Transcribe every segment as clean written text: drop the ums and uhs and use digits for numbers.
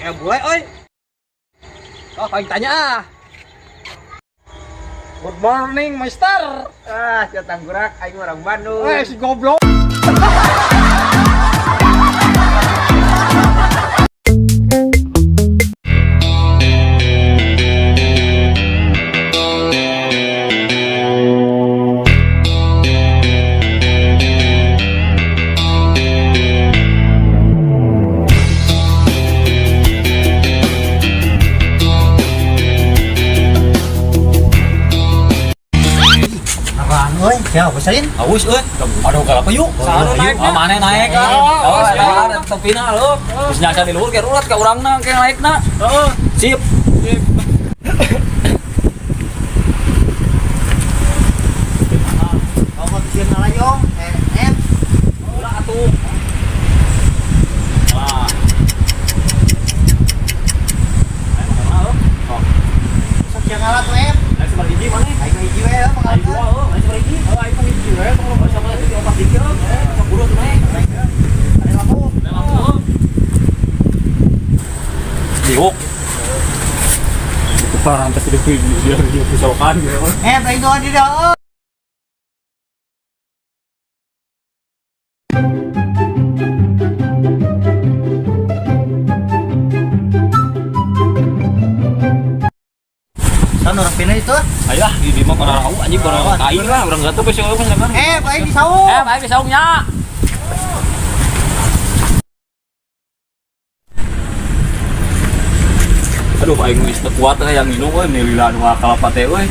Anjing aya bule euy. Oh, aing tanya ah. Good morning, Mister. Ah, sia tanggurak aing orang Bandung. Eh, si goblok. Apaan euy? Ya, besarin. Aus euy. Aduh kalapa yuk. Saha nu naik, Oh, mana naik ah. Oh, Oh, eta. eta tepina leuh. Geus nyasa di luhur ke urat ka urangna ke naikna. Heeh. Sip. Kamu sieun ngalayong. Eh, eh. Ulah atuh. Wah. Ayo mana euy? Oh, Sok sia ngalah tuh, em. naik sabar hiji mana? Aing mah hiji we Aing dua pengalaman. euy, naik sabar hiji. Oh, aing mah hiji we, tong Oh, sama lagi opat dikir euy. Sok buru tuh naik. Ada lampu. Naik lampu euy. Diuk. Itu parantas itu dia dia pisokan gitu. Eh, aing doa di dia. San orang pindah itu. Ayo ah, di mah kana rau anjing kana aing lah, urang gatuh besok euy kan. Eh, aing di saung. Eh, aing saungnya. Aduh, aing geus teu kuat teh yang minum euy, lila nu kalapa teh euy.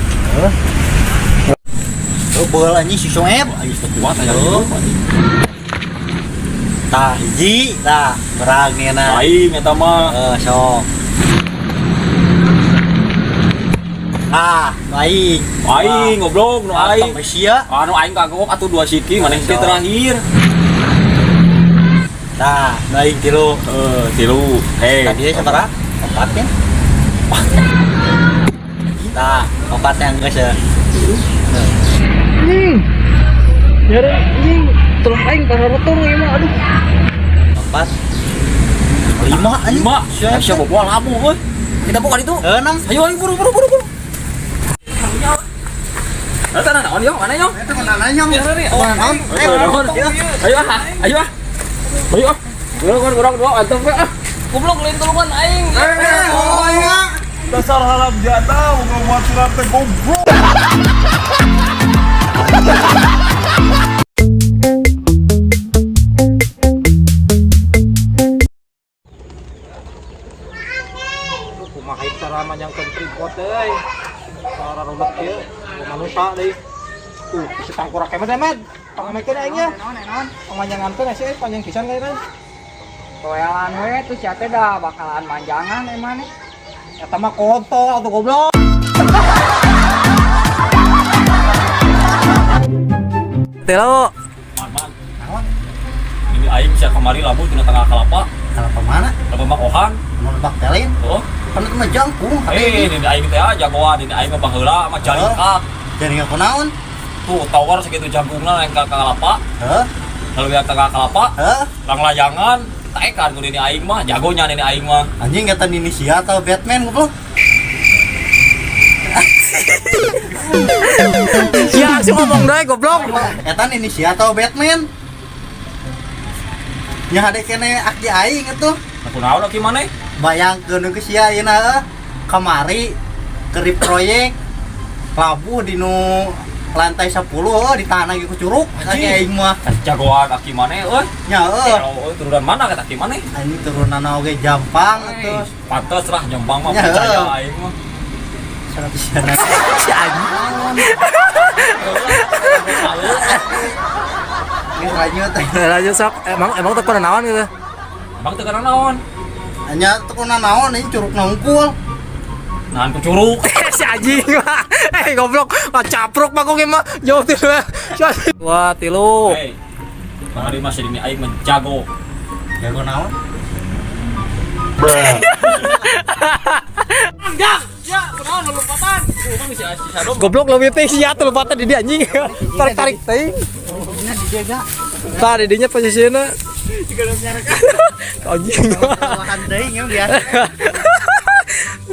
Oh, beul anjing si Soeb. Aing geus teu kuat yang minum anjing. Tah, hiji, tah, berang nih na. Aing eta mah. Eh, sok. Ah, aing. Aing goblok nu aing. Mantap, sia. Anu aing kagok atuh dua siki maneh teh terakhir. Tah, nu aing tilu. Eh, tilu. Hei. Tadi sabaraha? Empat ya? Tah, opat yang geus ya. Anjing. Nyari anjing. Tulang aing pararotor ieu mah aduh. Empat. Lima anjing. Lima. Sia. Siapa bawa labu euy. Kita buka itu. Eh, nang. Ayo ayo buru buru buru buru. Ayo tanah naon yo, mana yo? Eta mana nanya? Ya, sorry. Oh, Mana naon? Ayo, naon? Ayo ah, ayo ah. Ayo ah. Urang urang dua antep we ah. Goblok lain tulungan aing. Oh, iya. Dasar haram jatah mau buat surat teh goblok. Kumaha ieu cara manjangkeun tripod euy. Cara rumet kieu, manusia deui. Tuh, si tangkurak emet emet. Pangamekeun aing nya. Panganjangankeun sih panjang pisan kayaknya. Toelan we tuh sia teh dah bakalan manjangan emang nih. Eta mah kontol atuh goblok. Telo. Man, man. Ini aing sia kamari labu tina tengah kalapa. Kalapa mana? Kalapa mah ohang. Mau nebak telin? Oh. Kan itu mah jangkung. Eh, ini aing teh ah, jagoan, ini aing mah baheula mah jalingkak. Jadi nggak kunaon? Tuh tower segitu jangkungna yang ka kalapa. Heh? Lalu yang tengah kalapa, Heh? lang layangan, taekan ku nini aing mah, jagonya nini aing mah. Anjing kata Nini sia atau Batman goblok. Ya langsung ngomong deui goblok. Eta Nini sia atau Batman? Nya hade kene aki aing atuh. Aku naon aki maneh? Bayangkeun ke sia ayeuna heuh. Kamari kerip proyek labuh di nu lantai 10 heuh di tanah ge ku curug aki aing mah. Jagoan aki maneh euy. Nya heuh. Telo euy turunan mana kata aki maneh? Anjing turunan oge jampang atuh. Pantes lah Jombang mah Ya, percaya heuh. aing mah. Si anjing. Geus lanjut. Lanjut sok. Emang emang teu naon gitu. Emang teu kana naon? Nya teu kuna naon anjing curug nongkul. Nahan ku curug. Si anjing mah. Eh goblok, mah capruk mah kok mah. Jauh tilu. Wah, tilu. Hei. Kamari mah si nini aing mah jago. Jago naon? Goblok lebih teh sia tuh lompatan di dia anjing. Tarik-tarik teh. Tah di dinya posisinya. Anjing. Bahan deui nya biasa.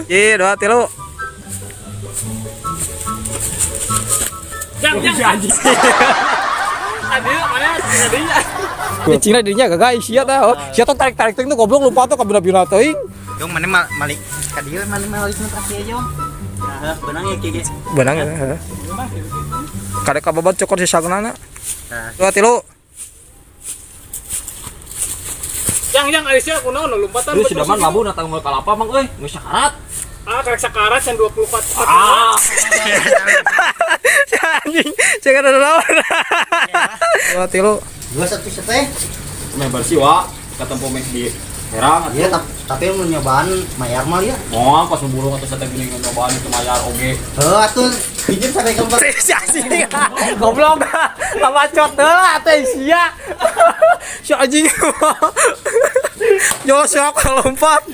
Ye, dua tilu. Jang jang anjing. Aduh, mana tadinya? Cina dirinya gagah sia tah. Oh, sia tong tarik-tarik teuing tuh goblok lupa tuh kabina-bina teuing. Jong mana malik ka dieu mana malik nu terakhir jong. Nah, benang ya kieu ge. Benang ya. Heeh. Kadek kababat cokor si sagnana. Nah. Dua tilu. Yang yang Aisyah kunaon lompatan. Lu sudah man labu natang mau kalapa mang euy, geus sakarat. Ah, karek sakarat can 24. Ah. Si anjing, jangan ada lawan. Dua tilu. Dua satu seteh. Meh bersih wa, katempo meh di herang Iya, tapi mun nyobaan mayar mah ya. Moal pas ngebulung atau sate geuning nyobaan itu mayar oge. Heuh atuh pinjem sampai kembar. Si anjing. Goblok. Lamacot heula teh sia. Si anjing. Yo sok lompat.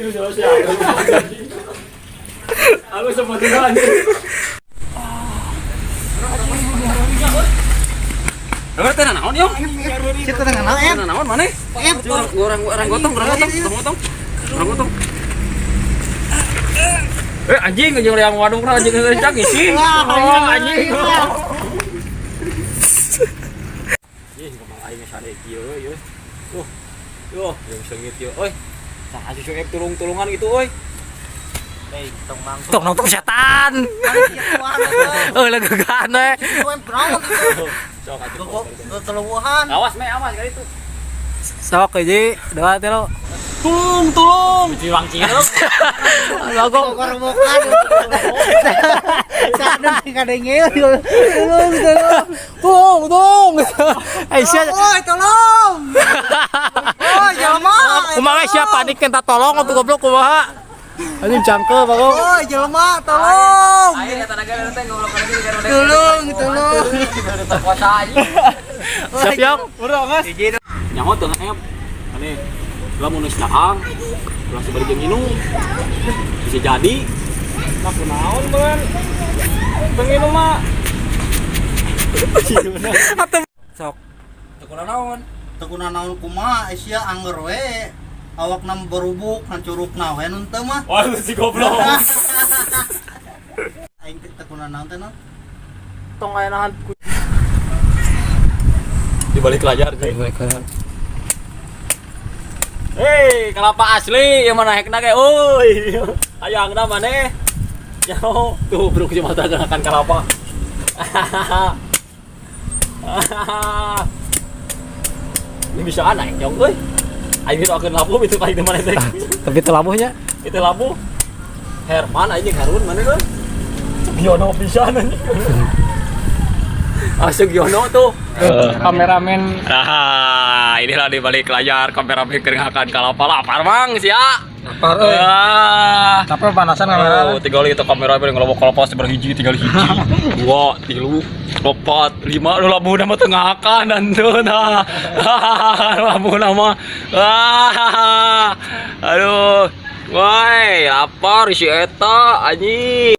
Aku sempat juga anjing. Dengar teh naon yong? Situ teh naon em? Naon maneh? Orang orang gotong, orang gotong, orang gotong. Orang gotong. Eh anjing anjing yang waduk anjing anjing isi. Oh, anjing. Ih, ngomong aing sare kieu euy. Tuh. Tuh, yang sengit ieu euy. Saha si Sueb tulung-tulungan gitu euy. Hei, tong mangkuk. Tong nongtong setan. Eh legegan we. Sok atuh. Keluhan. Awas me, awas kali itu. Sok hiji, dua tilu. Tulung, tulung. Ciwang cilok. Logo Korbokan. Sadar kadenge. Tolong, tolong. Tolong, tolong. Aisyah. Oi, tolong. Oi, jelema. Kumaha sia panik minta tolong atuh goblok kumaha. Anjing cangke bagong. Oi, jelema, tolong. Aing eta naga teh goblok lagi Tolong, tolong. Puasa anjing. Siap yok. Nyaho teu ngep. Ane lamun geus daang, ulah sabari jeung minum. Bisa jadi. Nah, kunaon beun? Teu nginum mah. Atuh sok. Teu kuna naon. Teu kuna naon kumaha sia angger we. Awakna berubuk hancurukna we nun teu mah. Wah, si goblok. Aing teh teu kuna naon teh non. Tong aya nahan Di balik layar, cuy. Hei, kelapa asli yang mana hekna ge euy. Hayangna maneh. Nyaho, tuh bruk si mata gerakan kelapa. Ini bisa naik jong euy. Aing doakeun labuh itu paling mana teh. Tapi teu labuhnya. Itu labuh. Herman aing jeung Harun mana euy. Sugiono pisan anjing. Ah Sugiono tuh. Kameramen Nah, inilah di balik layar kameramen keringakan kalapa lapar mang sia. Lapar euy. Ah. Tapi panasan kamera. Oh, tinggal itu kameramen ngelobok kalapa seberhiji tinggal hiji. Dua, tilu, empat, lima, lu labu nama tengakan dan tuh nah. Labu nama. Ah. Aduh. Woi, lapar si eta anjing.